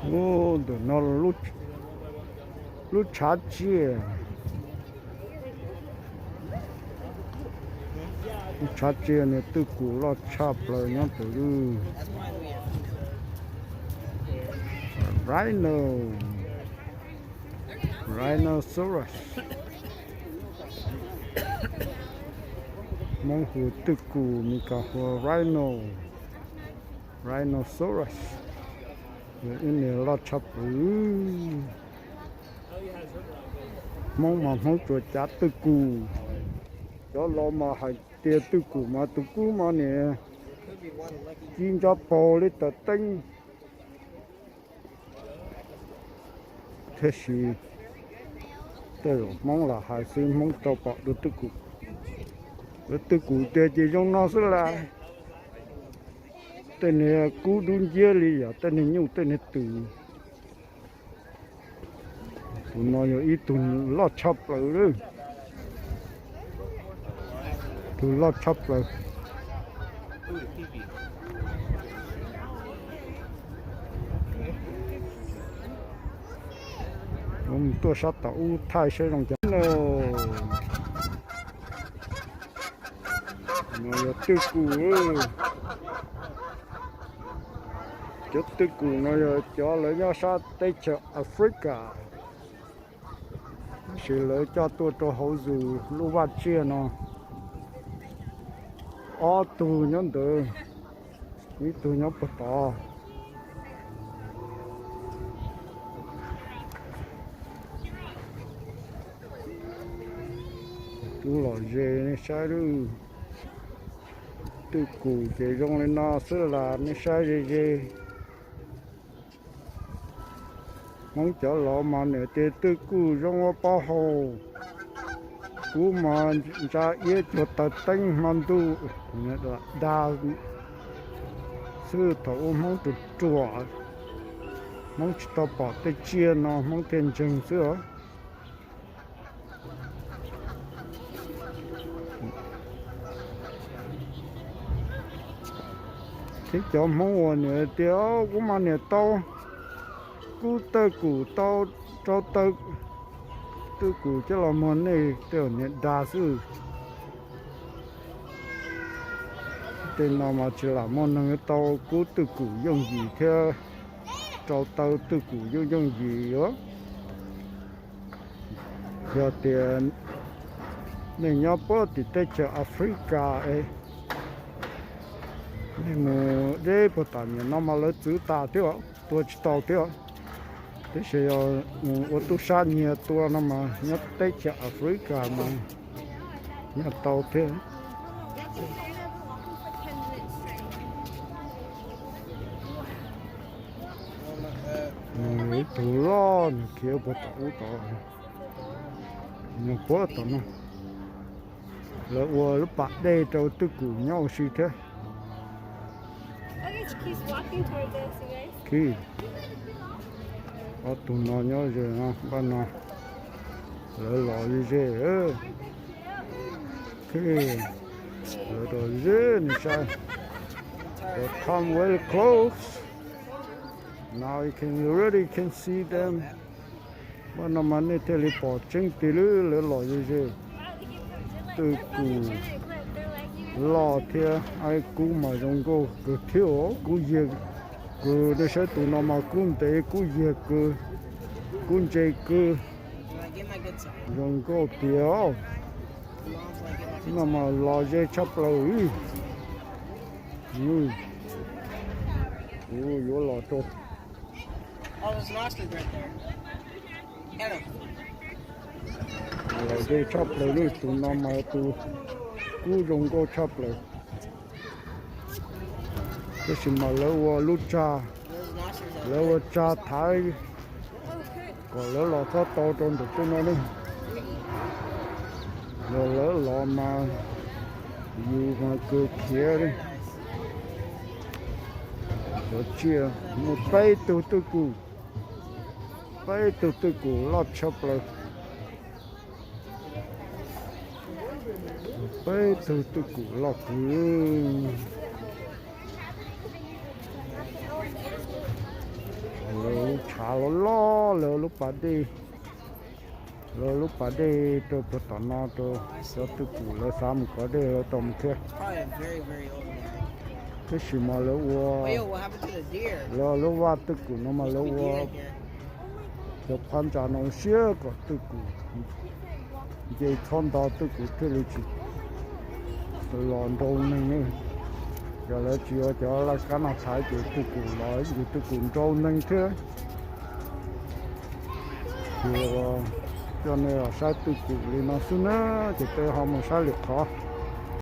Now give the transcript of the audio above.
Ub, ntawm no lub tshav tsiaj, lub tshav tsiaj no twj kum loj tshaj plaws nyob ntawm lub rhino, rhinoceros. Hmoob hu twj kum, Meskas hu rhino, rhinoceros. Yog ib niag loj tshaj plaws. Hmoob mas Hmoob tsuas cav twj kum. Cov laus mas hais tias twj kum mas tus kub mas niam ci ntsa paug li tawm teeb. Tiam sis tej zaum Hmoob lam hais xwb, Hmoob rau pom dua twj kum. Dua twj kum tiag ces zoo no xwb las. Tej niag kub dub nciab li yam tej niag nyuj tej niag twm. Tus no yog ib tug loj tshaj plaws lawm. Tus loj tshaj plaws. Mus tuaj sab tom ub thaij saib zoo cas no. No yog twj kum. Cov twj kum no yog cov lawv nyob sab teb chaws Africa, tab sis lawv coj tuaj rau hauv zoo lub vaj tsiaj no. Ob tug nyob ntawd, ib tug nyob puag tod. Kub lom zem nej saib lawm. Twj kum ces zoo li no xwb las, nej saib ze ze. Hmoob cov laus mas niam tias twj kum zoo ua pov haum. Kub mas ntsa iab cuag taws teeb hmo ntuj, dag xwb. Thaum ub Hmoob ruam ruam, Hmoob tsis tau pom tej tsiaj no Hmoob thiaj ntseeg xwb os. Thiab cov Hmoob uas niam tias kuv mas niam tau kub twj kum tau rau taw twj kum coj los muag nej tej niag dag xwb. Tej no mas tsis lam muaj neeg tau kub twj kum yooj yim thiab rau taw twj kum yooj yooj yim os. Yog tias nej nyob puag tim teb chaws Africa es nej mus deb puag tam niam no mas lawv txwv tas thiab os, tua tsis tau thiab os. Tab sis yog mus ua tub sab nyiag tua no mas nyob teb chaws Africa mas nyiag tau thiab. Ib tug loj nws khiav puag tom ub tod, nws puag tom no. Lawv ua lub pas dej rau twj kum nyob ua si thiab. Khib, ob tug no nyob ze no, npaj no, lawv los ze ze. Khib, lawv los ze nws saib. They come very close. Now you can already can see them. Npaj no mas nej thiaj li pom tseeb tiag lawm, lawv los ze ze. Twj kum loj thiab, kub mas zoo nkauj kawg thiab os, kub yiag kawg. Nej saib tus no mas kub ntev kub yiag kawg, kub ntse kawg, zoo nkauj tiag. No mas los ze tshaj plaws. Kuv yuav los rau los ze tshaj plaws li. Tus no mas tus kub zoo nkauj tshaj plaws. Tab sis mas lawv ua lub tsag, lawv ua tsag thaiv kom lawv los txhob tau rau ntawm tej no ne. Yog lawv los mas yus mas kawg khiav li. Cov tsiaj muaj peb tug twj kum, peb tug twj kum loj tshaj plaws. Peb tug twj kum loj kawg. Lawv Av loj loj lawv lub pas dej, lawv lub pas dej rau puag tom no rau cov twj kum lawv xav mus kov dej lawv tau mus thiab. Tab sis mas lawv ua, lawv lub vaj twj kum no mas lawv ua cov phab ntsa no siab kom twj kum nce txhob nto twj kum thiaj li tsis los nrau neeg. Yog lawv tsis ua cov laj kab no thaiv ces twj kum los yus twj kum nrau neeg thiab. Ces coj nej los saib twj kum li no xwb na, ces peb ho mus saib lwm qhov.